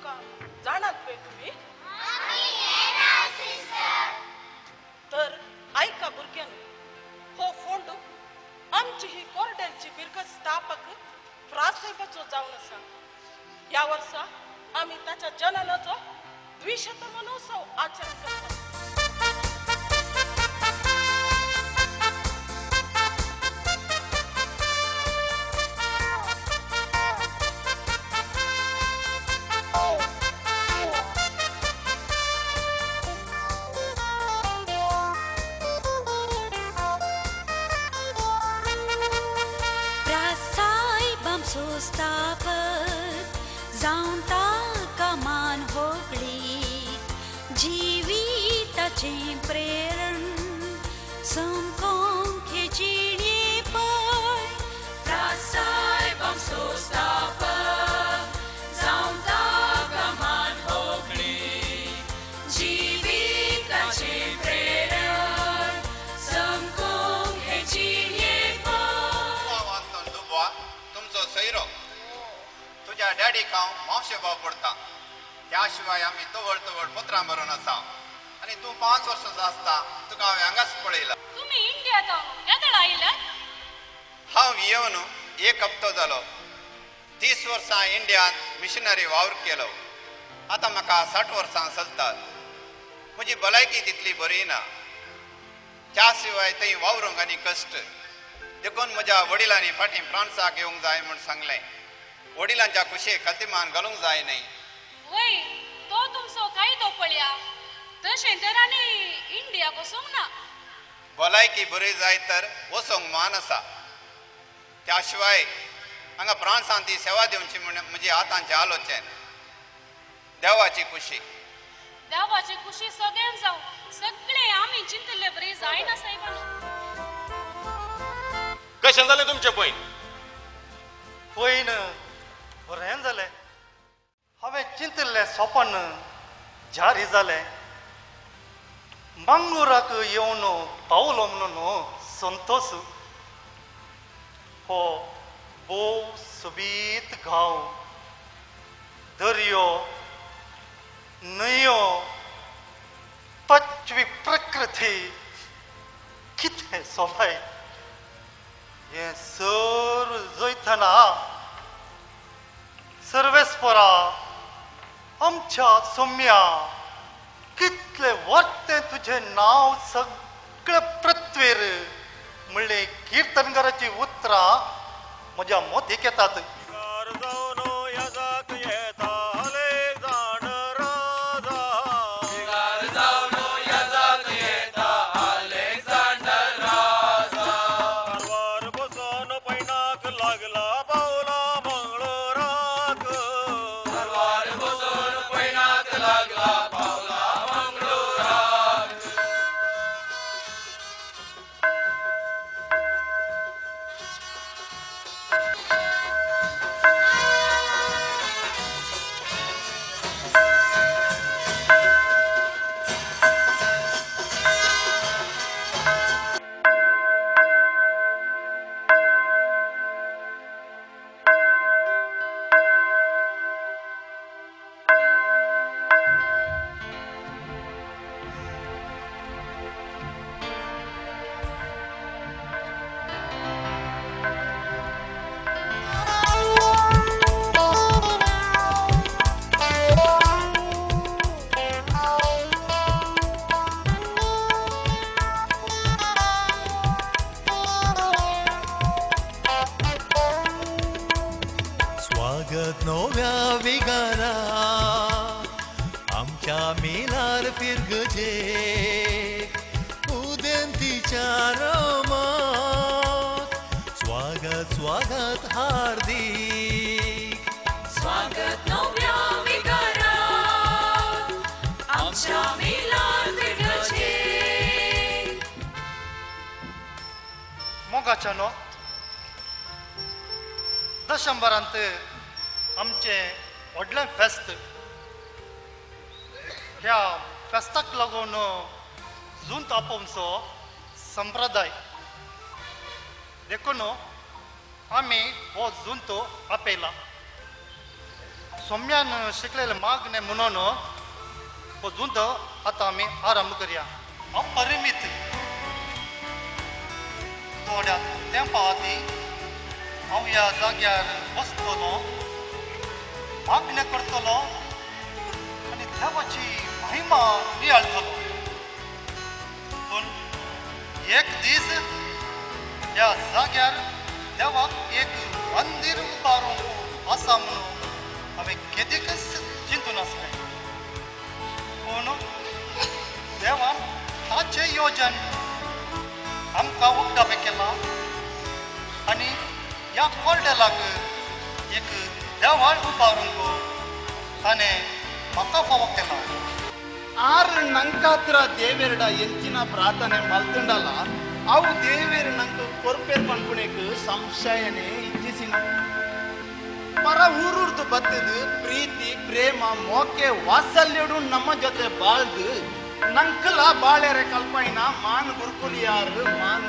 तुमकां जाणात पळय तुमी. तर आयका भुरग्यांनो, हो फोंड आमची ही कोरडेलची फिरगज स्थापक फ्रासाहेबाचो जावन आसा. ह्या वर्सा आमी ताच्या जननाचो द्विशतमानोत्सव आचरण करतात. स्थापक जावन ताका मान होगळी, जिविताचें प्रेरण समकोंक हे जिणेपण. फ्रासाहेब आमचो स्थापक जावन ताका मान होगळी, जिविताचें प्रेरण समकोंक हे जिणेपण. तुमचो सैरो तुज्या डॅडीक हांव मावशे भाव पडटा. त्या शिवाय आमी तवळ तवळ पत्रां बरोवन आसा आनी तूं 5 वर्सांचो आसता तुका हांवें हांगाच पळयला. तुमी इंडिया केदळ आयला? हांव येवन एक हप्तो जालो. 30 वर्सां इंडियान मिशनरी वावर केलो. आतां म्हाका 60 वर्सां चलतात. म्हजी भलायकी तितली बरी ना. त्या शिवाय थंय वावरूंक आनी कश्ट. देखून म्हज्या वडिलांनी फाटीं फ्रांसाक येवंक जाय म्हूण सांगलें. वडिलांच्या कुशेक खतिमान घालूंक जाय न्हय. वय तो तुमचो कायदो पळया. तशें तर आनी इंडियाक वचूंक ना. भलायकी बरी जाय तर वचूंक मान आसा. त्या शिवाय हांगा फ्रांसान ती सेवा दिवची म्हूण म्हजी आतांचें आलोचन. देवाची खुशी. देवाची खुशी सगळ्यांक जावं. सगळे आमी चिंतिल्ले बरी जायना साहेबांनो. कशें जालें तुमचें पयन? पयन बरें जालें. हांवें चिंतिल्लें सोपन जारी जालें. मंगळूराक येवन पावलो म्हणून संतोष. हो भोव सोबीत गांव, दर्यो, न्हंयो, पाचवी प्रकृती, कितें सोबाय. हें सर जयतना सर्वेस्परा आमच्या सोम्या कितले वाडटें तुजें नांव सगळे पृथ्वीर म्हणले किर्तनकाराची उतरां म्हज्या मोतीक येतात. स्वागत नव्या विगारा आमच्या मेलार फिरगजे उदेंतीच्या रोमात. स्वागत स्वागत हार्दिक स्वागत नव्या विगारा आमच्या मेलार फिरगजे. मोगाच्या न्हू दशंबरांत आमचें व्हडलें फेस्त. ह्या फेस्ताक लागून जून आपोवचो संप्रदाय देखून आमी हो जुंतो आपयला. सोम्यान शिकलेले मागणे म्हणून हो झुंज आतां आमी आरंभ करया. अपरिमीत थोड्या तेंपा आदीं हांव ह्या जाग्यार बसतलो, मागणें करतलो आनी देवाची महिमा नियाळटलो. पूण एक दीस ह्या जाग्यार देवाक एक मंदीर उबारूंक आसा म्हणून हांवें केदीकच चिंतून आसलें. पूण देवान ताचें योजन आमकां उक्तापें केलां आनी ह्या कोरडेलाक एक देवाळ उबारूंक ताणें म्हाका फावो केला. ಆರು ನಂಕಾತ್ರ ದೇವೆರಡ ಎಂಚಿನ ಪ್ರಾರ್ಥನೆ ಮಲ್ತುಂಡಲ ಅವು ದೇವೇರು ನಂಗೆ ಕೊರ್ಪೇರ್ ಪನ್ಪುಣೆಕ್ ಸಂಶಯನೇ ಇಚ್ಛಿಸಿನ. ಪರ ಊರೂರ್ದು ಬತ್ತದು ಪ್ರೀತಿ ಪ್ರೇಮ ಮೋಕೆ ವಾತ್ಸಲ್ಯಡು ನಮ್ಮ ಜೊತೆ ಬಾಳ್ದು ನಂಕಲ ಬಾಳೆರೆ ಕಲ್ಪೈನ ಮಾನ್ ಗುರುಕುಲಿಯಾರು ಮಾನ್